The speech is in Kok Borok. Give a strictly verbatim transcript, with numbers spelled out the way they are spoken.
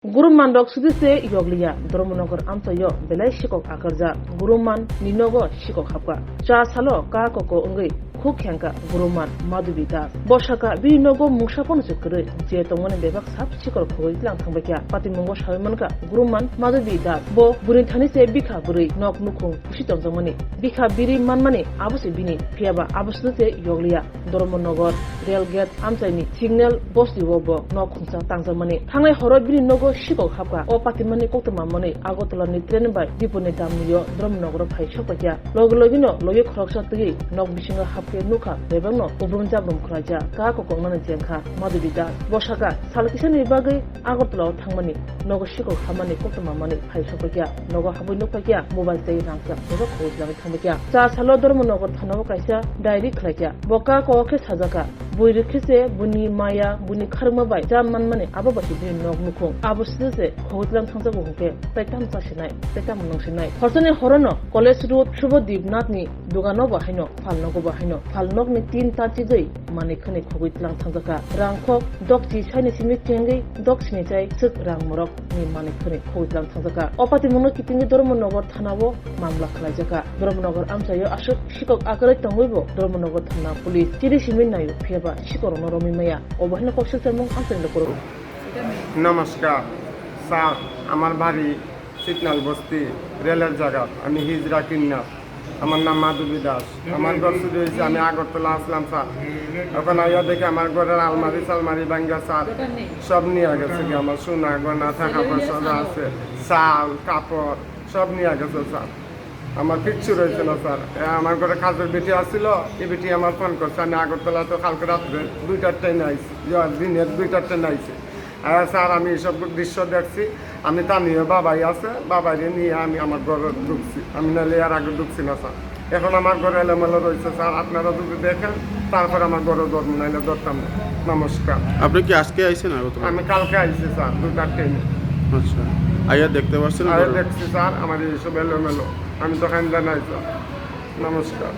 Guruman rok sudi se yokliya, Dharmanagar amchaio belai sikok akarjak, Guruman ni nogo sikok hapka. Cha salo ka koko wngwi khuk khengka Guruman Madhubi Das. Bo saka bini nogo mungsa phano se kwrwi, je tongmani bebak sap sikor khogwi tlang thangbaikha. Patimungo sawi mankha Guruman Madhubi Das. Bo bwrwi thani se bikha bwrwi nok nukhung kusi tongjakmani. Bikha biri manmani abo se bini, phiyaba abo sudi se yokliya. Dharmanagar rail gate amchaini signal bosti o bo nok khungsa tangjakmani. Thangnai horo bini nogo sikok hapka. O patimani koktwma manwi Agartala ni train bai Diphu ni damnio Dharmanagar phai sokpaikha. Logi logino logi khoroksa twi nok bisingo hapkhe nukha bebakno kubrum jabrum khwlaijak. Ka kokongnani jengkha Madhubi Das. Bo saka sal kisani bagwi Agartala o thangmani, nogo sikok hapmani koktwma manwi phai sokpaikha. Nogo habwi nukpaikha mobile tei rangchak bebak khogwi tlang thangbaikha. Cha salo Dharmanagar thanao kaisa diary khlaikha. Bo ka kok khe sajaka. Bui rwkhe se buni maya, buni kharma bai cha manmani abo bai se bini nok nukhung. Abo sudi se khogwi tlang thangjago hwnkhe tei tamo cha sinai, tei tamo nung sinai. Horchani horono College Road Shubodip Nath ni dogano bo haino, phalnogo bo haino. Phalnokni tin ta chigwi manwi khani khogwi tlang thangjakha. Rangkhok dokchi saini simi chengwi doksini chai swk rang morok ni manwi khani khogwi tlang thangjakha. O patimungno kitingwi Dharmanagar thanao mamla khlaijakha. Dharmanagar amchaio aswk sikok akwrwi tongwibo Dharmanagar thana police chiri simi naio, phiyaba sikorokno romwi maya. Obo haino koksil chamung amchaini lukurok. নমস্কার স্যার, আমার বাড়ি সিগন্যাল বস্তি, রেলের জায়গা। আমি হিজরা কিন্নার। আমার নাম মাধবী দাস। আমার ঘর চুরি হয়েছে, আমি আগরতলা আসলাম স্যার। ওখানে আইয়া দেখি আমার ঘরের আলমারি সালমারি ভাঙ্গা স্যার, সব নিয়ে গেছে কি আমার সোনা গয়না টাকা পয়সা যা আছে, চাল কাপড় সব নিয়ে গেছে স্যার। আমার কিচ্ছু রয়েছে না স্যার। এ, আমার ঘরে কাজের বেটি আসছিল, এই বেটি আমার ফোন করছে, আমি আগরতলা তো কালকে রাত্রে দুইটার ট্রেনে আইছি, ইয়া, দিনের দুইটার ট্রেনে আইছি। আর স্যার, আমি এইসব দৃশ্য দেখছি, আমি তা নিয়ে বাবাই আছে, বাবাইরে নিয়ে আমি আমার ঘরে ঢুকছি, আমি নাহলে আর আগে ঢুকছি না স্যার। এখন আমার ঘরে এলোমেলো রয়েছে স্যার, আপনারা যদি দেখেন, তারপর আমার ঘরে ধরবো, নাহলে ধরতাম না। নমস্কার। আপনি কি আজকে আইছেন আগরতলা? আমি কালকে আইছি স্যার, দুটার ট্রেনে। আচ্ছা, আইয়া দেখতে পাচ্ছেন আরে ঘরে? দেখছি স্যার, আমার এইসব এলোমেলো, আমি তো খান্দা নাই স্যার। নমস্কার।